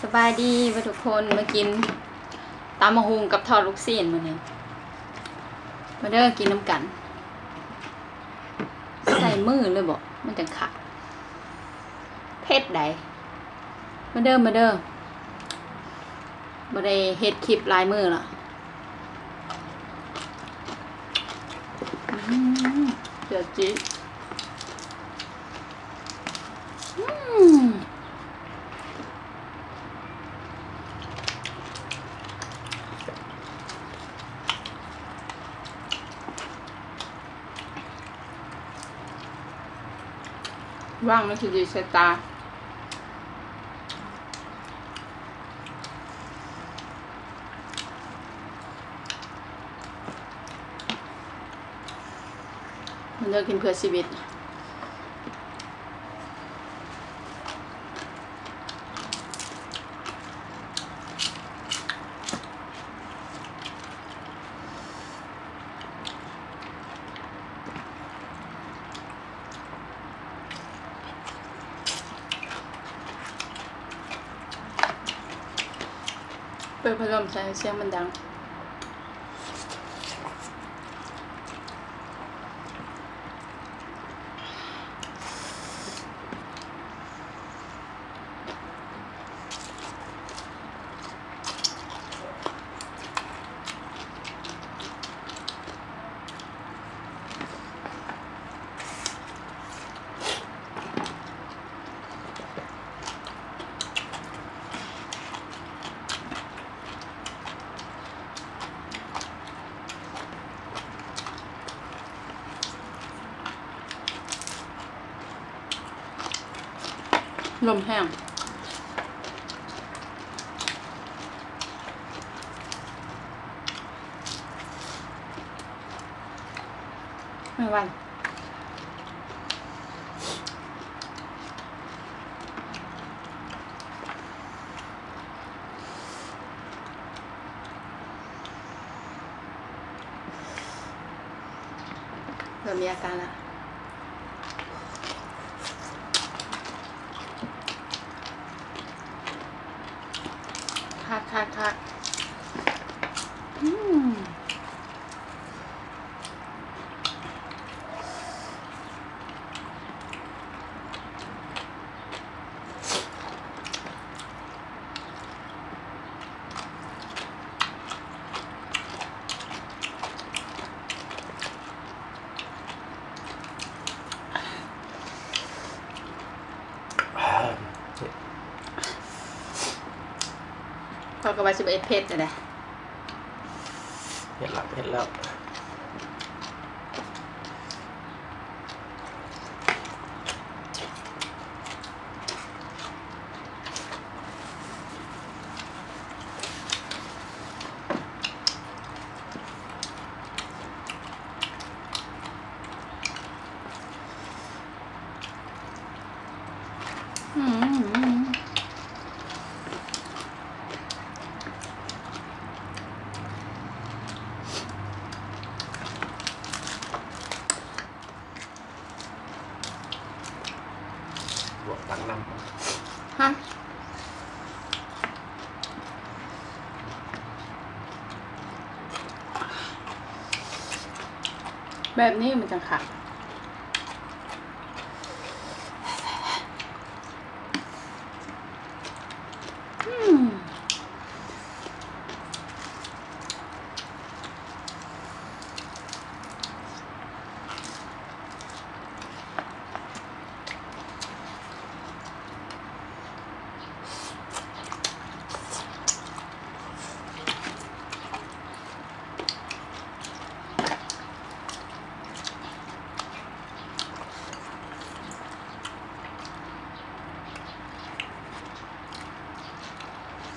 ສະບາຍດີເບິດທຸກຄົນ ມາກິນຕຳບັກຫຸ່ງກັບທອດລູກຊີ້ນມື້ນີ້ ມາເດີ ກິນນຳກັນ. ໃສ່ມືເລີຍບໍ ມັນຈັ່ງຄັກ ເຜັດໃດ໋. ມາເດີ ມາເດີ ບໍ່ໄດ້ເຮັດຄລິບຫຼາຍມື້ລະ. ອືມ ເກືອບຈີດ ອືມ. ຫວັງມັນຊິດີໃສ່ຕາ. ມັນເລີກກິນເພື່ອຊີວິດ. ເປີດພັດລົມໃສ່ ສຽງມັນດັງ. ລົມແຮງ ແມງວັນ. ເລີ່ມມີອາການລະ ຄັກໆໆ ອືມ. ຂ້ອຍກໍວ່າຊິບໍ່ເຮັດເຜັດຫັ້ນແຫຼະ. ເຜັດແລ້ວ ເຜັດແລ້ວ. ບວກຕັກນ້ຳ ຮະ ແບບນີ້ມັນຈັ່ງຄັກ. ອືມ. ອ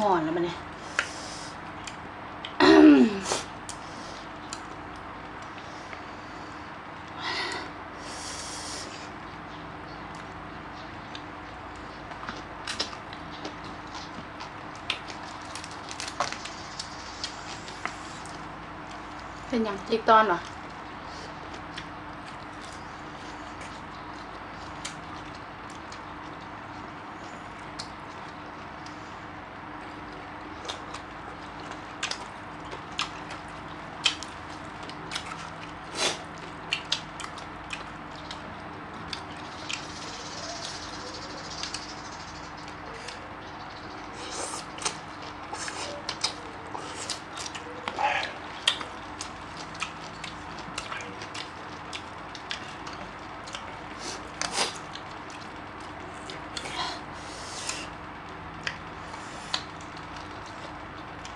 ງອນແລ້ວບັດນີ້. ເປັນຫຍັງ? ຈິກຕອນຫວາ?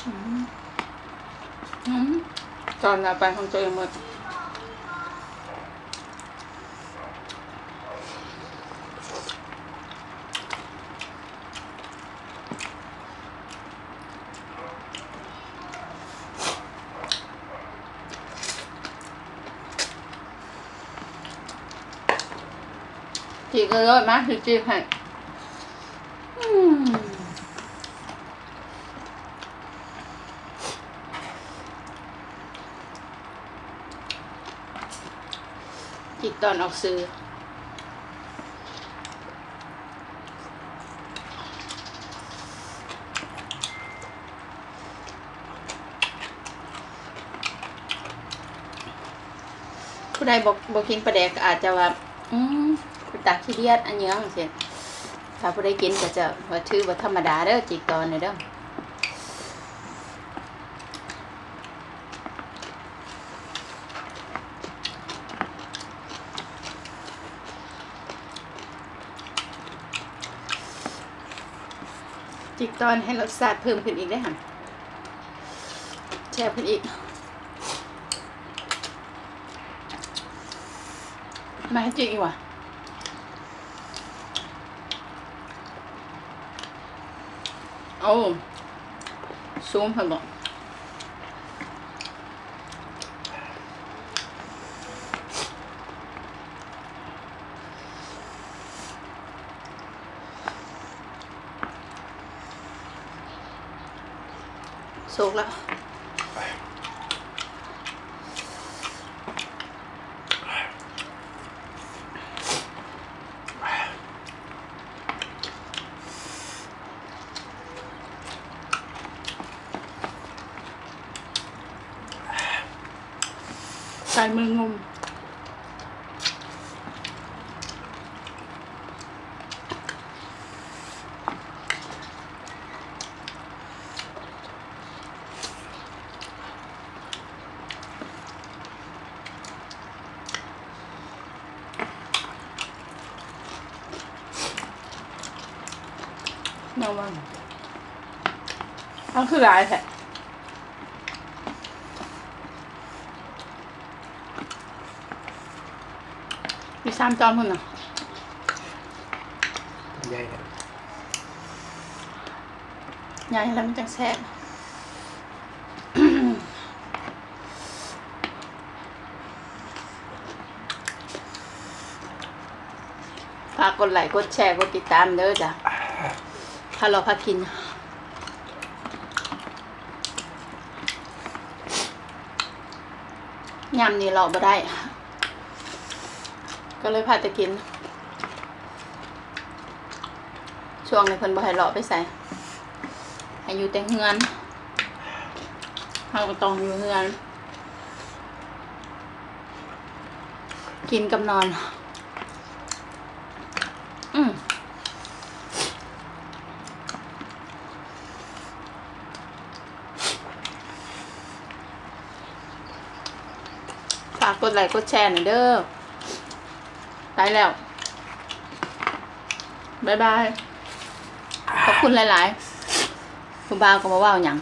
ອືມ ອືມ ຕອນເອົາໄປຂອງຕົວເອງໝົດ. ຈີກເລີຍ ມາ ຊິຈີກໃຫ້. ອືມ ຈີກຕອນອອກສື່. ຜູ້ໃດບໍ່ ບໍ່ກິນປາແດກກໍອາດຈະວ່າ ອືມ ເປັນຕາຂີ້ດຽດ ອັນຫຍັງຊີ້. ຖ້າຜູ້ໃດກິນກໍຈະວ່າ ຖືວ່າທຳມະດາເດີ້ ຈີກຕອນນີ້ເດີ້. ຈີກຕອນໃຫ້ລົດຊາດເພີ່ມຂຶ້ນອີກເດ້ຫັ້ນ ແຊບຂຶ້ນອີກ. ມາໃຫ້ຈີກອີກຫວາ? ເອົາ ຊູມໃຫ້ບໍ? ສຸກແລ້ວ. ໃສ່ມືງຸ້ມ. ແນວວ່າ ມັນຄືຫຼາຍແທ້. ມີສາມຕອນພຸ້ນນະ. ໃຫຍ່ແທ້ ໃຫຍ່ແລ້ວມັນຈັ່ງແຊບ. ຝາກກົດໄລ ກົດແຊ ກົດຕິດຕາມເດີ້ຈ້າ ພາເລາະພາກິນ. ຍາມນີ້ເລາະບໍ່ໄດ້ ກໍເລີຍພາແຕ່ກິນ. ຊ່ວງນີ້ເພິ່ນບໍ່ໃຫ້ເລາະໄປໃສ ໃຫ້ຢູ່ແຕ່ເຮືອນ. ເຮົາກໍຕ້ອງຢູ່ເຮືອນ ກິນກັບນອນ. ອືມ ຝາກກົດໄລກົດແຊແດ່ເດີ້. ໄປແລ້ວ ບາຍບາຍ. ຂອບຄຸນຫຼາຍໆ. ຜູ້ບ່າວກໍບໍ່ເວົ້າຫຍັງ.